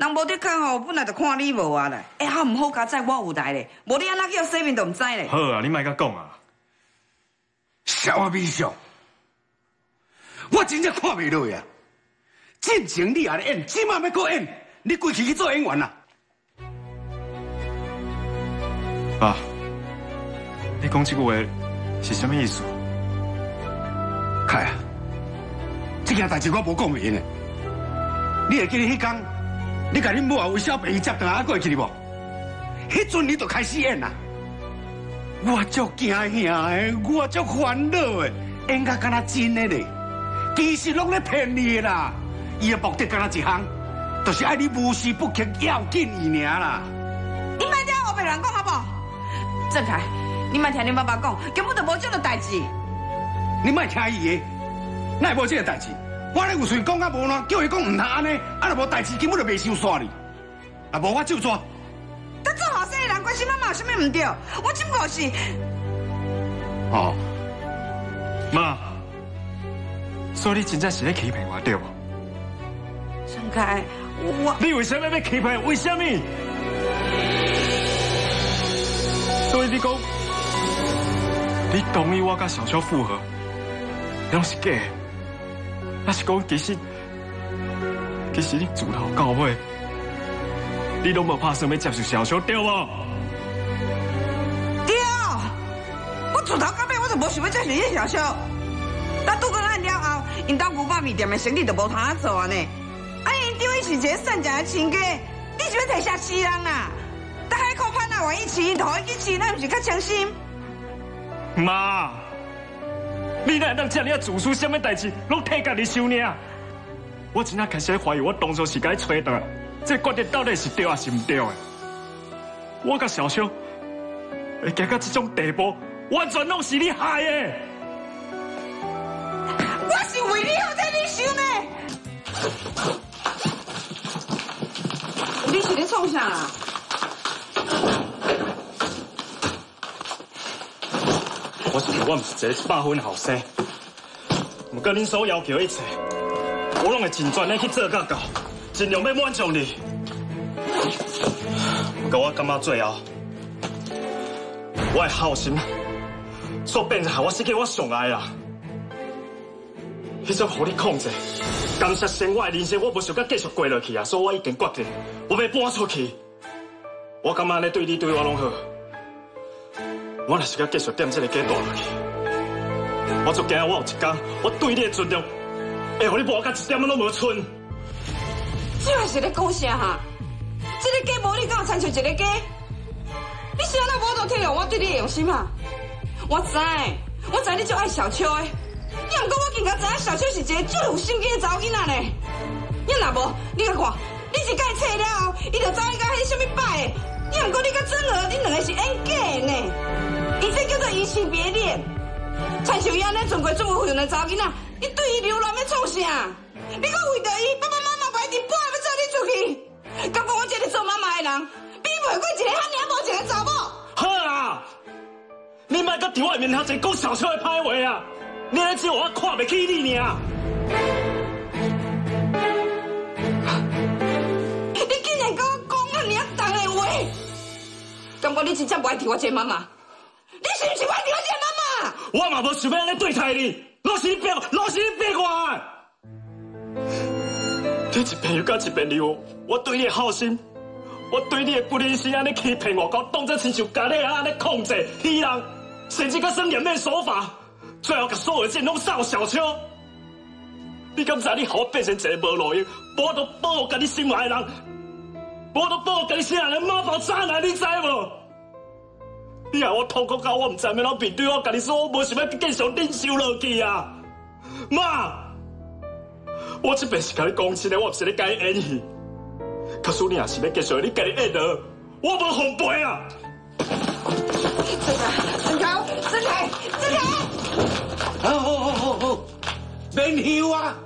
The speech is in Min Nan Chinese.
人無得空吼，本來就看你無啊啦。欸，啊毋好佳哉，我有來咧，無你按怎去予洗面都毋知咧。好啊，你莫閣講啊。小啊，美秀，我真正看袂落啊！進前你也咧演，這馬欲閣演，你規氣去做演員啦！爸，你講這句話是啥物意思？凱啊，這件代誌我無講袂用的。你會記得彼工，你共恁母仔為小白伊接轉來，閣會記得無？彼陣你就開始演啦。我足驚嚇的，我足煩惱的，演甲敢若真的咧，其實攏咧騙你的啦。伊的目的敢若一項，就是愛你無時不刻要緊伊爾啦。你莫聽烏白亂講好無？鄭凱，你莫聽恁爸爸講，根本就無這個代誌。你莫聽伊的，哪會無這個代誌？我咧有喙講甲無爛，叫伊講毋通按呢，啊若無代誌根本就袂收煞哩。啊無我照做。咱做後生的人關心媽媽有啥物毋對？我只不過是……哦，媽，所以你真正是咧欺騙我對無？鄭凱，我……你為啥物欲欺騙？為啥物？所以你講，你同意我佮小秋復合，攏是假的？還是講其實你自頭到尾，你攏無拍算欲接受小秋，對無？對，我自頭到尾我就無想欲接受你小秋。但拄過案了後，𪜶兜牛肉麵店的生意就無通做啊呢。啊，𪜶丈伊是一个善良的親家，你是欲提啥飼人啊？但海口潘仔願意飼，𪜶就予伊去飼，那毋是較清心？媽，你哪會當遮爾仔自私，啥物代誌攏替家己想爾？我真正開始懷疑，我當初是共伊揣轉來，這個決定到底是對還是毋對的？我佮小秋會行到這種地步，完全攏是你害的。我是為你好，替你想的。你是咧創啥啦？我是我毋是一个100分後生，毋過恁所要求的一切，我攏會盡全力去做甲到，盡量欲滿足你。毋過我感覺最後，我的孝心煞變成予我失去我上愛的人。彼種予你控制、監視生活的人生，我無想閣繼續過落去啊！所以我已經決定，我欲搬出去。我感覺按呢對你對我攏好。我若是閣繼續踮這个家蹛落去，我足驚我有一天，我對你的尊重會予你磨甲一點仔攏無賰。這嘛是咧講啥哈？這个家無你，敢有親像一个家？你是按怎無法度體諒我對你的用心啊？我知，我知你足愛小秋的，也毋過我更加知影小秋是一个足有心機的查某囡仔呢。你若無，你共看，你一共伊冊了後，伊就走去共彼啥物拜的。也毋過你佮曾娥，恁兩个是演假的呢。伊這叫做移情別戀，親像伊按呢存過這麼有用的查某囡仔，你對伊留戀欲創啥？你閣為著伊爸爸媽媽嘛一直搬欲做你出去，敢講我這个做媽媽的人，比袂過一个遐爾無情的查某？好啊，你莫閣佇我面頭前講小秋的歹話啊！你按呢只有我看袂起你爾。你竟然佮我講遐爾重的話，感覺你真正無愛提我這個媽媽？你是毋是無愛提我這個媽媽？我嘛無想欲按呢對待你，攏是你逼，攏是你逼我的。你一遍又閣一遍利用我對你的孝心，我對你的不忍心，按呢欺騙我，共我當作親像家己按呢控制、欺人，甚至閣耍顏面手法，最後共所有的錢攏送予小秋。你敢知你予我變成一个無路用、無法度保護家己心愛的人，無法度保護家己心愛的媽寶渣男，你知無？你害我痛苦到我毋知欲按怎面對我家己，所以我無想欲繼續忍受落去啊！媽，我這遍是共你講真的，我毋是咧共你演戲。假使你若是欲繼續，你家己演落，我無防備啊！曾凱，曾凱，曾凱，好好好好好，免休啊！